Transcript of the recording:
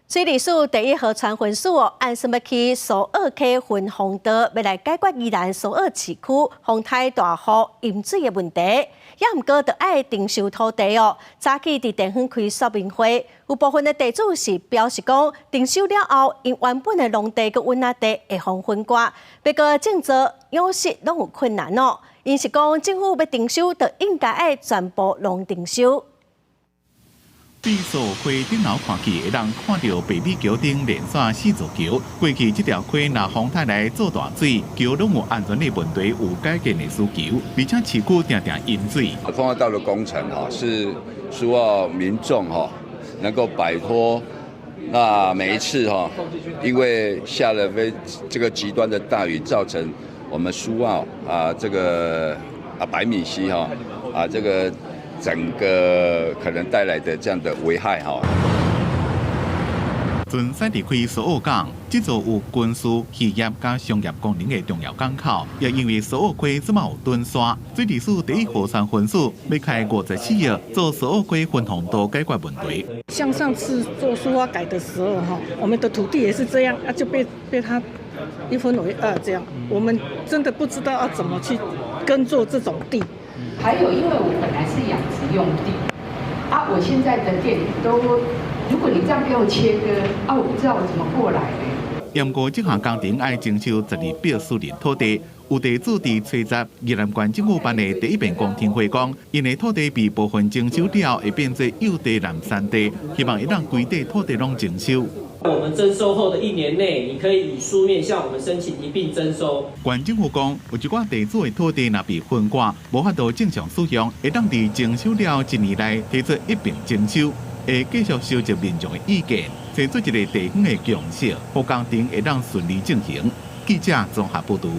水利署第一河川分署哦，按算欲起蘇澳溪分洪道，欲來解決宜蘭蘇澳市區風颱大雨淹水的問題。也毋過，著愛徵收土地哦。早起佇地方開說明會，有部分的地主是表示講，徵收了後，𪜶原本的農地佮穩仔地會予分割，欲閣種作養殖攏有困難哦。𪜶是講政府欲徵收，就應該愛全部攏徵收。對蘇澳溪頂樓看去，會當看著白米橋頂連線四座橋。過去這條溪若風颱來做大水，橋攏有安全的問題，有改建的需求，而且市區定定淹水。鳳澳道的工程哈，是希望民眾哈能夠擺脫那每一次哈，因為下了非這個極端的大雨，造成我們蘇澳啊這個啊白米溪哈啊這個整個可能帶來的這樣的危害哈。船駛離開蘇澳港，這座有軍事、漁業佮商業功能的重要港口，也因為蘇澳溪這馬有躉沙，水利署第一河川分署欲開54億做蘇澳溪分洪道解決問題。像上次做蘇花改的時候哈，我們的土地也是這樣啊，就被他一分為二這樣，我們真的不知道要怎麼去耕作這種地。還有，因為我本來是養殖用地，啊，我現在的店都，如果你這樣給我切割，啊，我不知道我怎麼過來呢。毋過這項工程愛徵收12筆私人土地，有地主佇初十宜蘭縣政府辦的第一遍公聽會講，𪜶的土地被部分徵收了後，會變做幼地濫山地，希望會當規塊土地攏徵收。我們徵收後的一年內，你可以以書面向我們申請一併徵收。縣政府講，有一寡地主的土地若被分割，無法度正常使用，會當佇徵收了一年內提出一併徵收，會繼續收集民眾的意見，提出一個地方的共識，予工程會當順利進行。記者綜合報導。